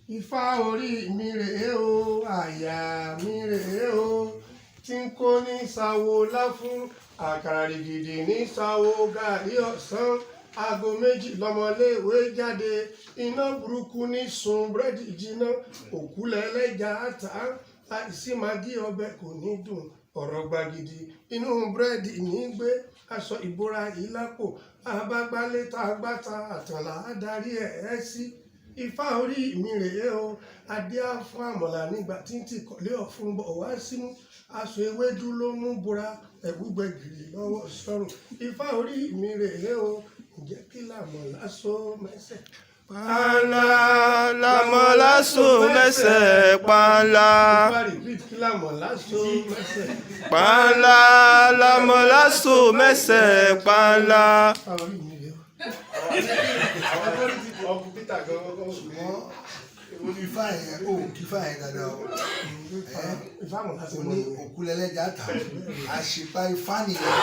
Ifá orí mi rèé o, àyà mi rèé o, tí ń kó ní sawo láfún, àkàrà rìgìdì ní sawo gàrí ọ̀sán. Aago 2 lọmọléèwé jáde, iná burúkú ní sun búrẹ́dì jiná, òkú lẹ́lẹ́jà ta, àìsí magí ọbẹ̀ kò ní dùn, ọ̀rọ̀ gbagidi inú búrẹ́dì ní gbé, aṣọ ìbora ìlápò, àbágbálẹ̀ tá a gbáta àtànlá adarí ẹ̀ sí. Ifá orí mi rèé o, adé á fún àmọ̀là nígbà tí ń tì kọ̀lé ọ̀fun bọ̀ wá sínú, aṣọ ewédú ló mú bora, ẹ̀wù gbẹ̀gìrì lọ́wọ́ sọ́run. Ifá orí mi rèé o, ǹjẹ́ kí làmọ̀lá so mẹ́sẹ̀? Panla làmọ̀lá so mẹ́sẹ̀ panla. Ifá, repeat, kí làmọ̀lá so mẹ́sẹ̀? Panla làmọ̀lá so mẹ́sẹ̀ panla. Ifá orí mi rèé o. Àwọn authority, Uncle Peter gan gan wò pé Ifá yẹn, ó kí ifá yẹn dáadáa o. Ifá àmọ̀lá sí O mọ́ ní ni. Òkú lẹ́lẹ́jà tà, àṣìpa ifá nìyẹn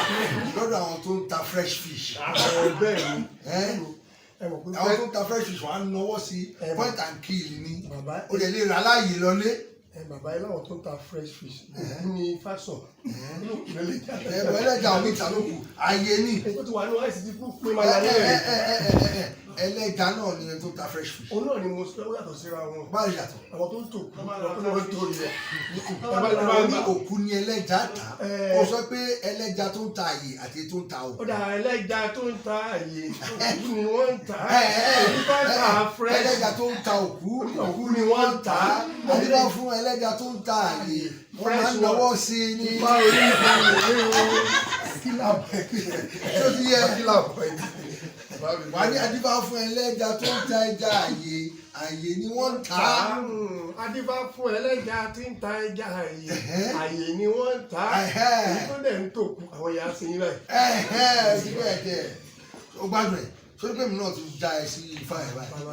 lọ́dọ̀ àwọn tó ń ta fresh fish. Bẹ́ẹ̀ ni. Ẹ́ Ẹ mọ̀ pé àwọn tó ń ta fresh fish, wọ́n á náwó sí point and kill ni. Bàbá. O lè rà láàyè lọlé. Ẹ bàbá yìí, láwọn tó ń ta fresh fish, òkú ni ifá sọ, olókùn lẹ́lẹ́jà. Ẹ bọ̀, ẹlẹ́jà ò ní ta ló kù, ayé ní. Èyí tó ti wà ní àìsí ti kú pé máa Ẹ yà ẹ lẹ́rìn. ẹ ẹ ẹ ẹ ẹlẹ́ja náà ni ẹni tó ń ta fresh fish. Òun náà ni mo sọ, ó yàtọ̀ síra wọn. Báwo yàtọ̀? Àwọn tó ń tò kú, àwọn tó ń tò ilẹ̀. O ní òkú ni ẹlẹ́ja tà, ó sọ pé ẹlẹ́ja tó ń ta àyè àti tó ń ta òkú. Ó dà, ẹlẹ́ja tó ń ta àyè, òkú ni wọ́n ń ta. Ẹ ẹ Èyí tó ń ta fresh. Ẹlẹ́ja tó ń ta òkú, òkú ni wọ́n ń ta. Àdébá fún ẹlẹ́ja tó ń ta àyè, wọ́n máa ń náwó sí i ní. Ifá orí mi rèé o, kí làbọ̀ ẹ̀ Tó ti yẹ. Kí làbọ̀ ẹ̀? Wà ní àdébá fún ẹlẹ́ja tó ń ta ẹja àyè, àyè ni wọ́n ń ta. Adífá fún ẹlẹ́ja tí ń ta ẹja àyè, àyè ni wọ́n ń ta. Èyí tó dẹ̀ ń tòkù, àwọn ìyá sí yín báyìí. Ẹ̀hẹ́, síbẹ̀ jẹ́ ó gbádùn ẹ̀ sórí pé mi náà ti já ẹ sí ifá ẹ̀ báyìí.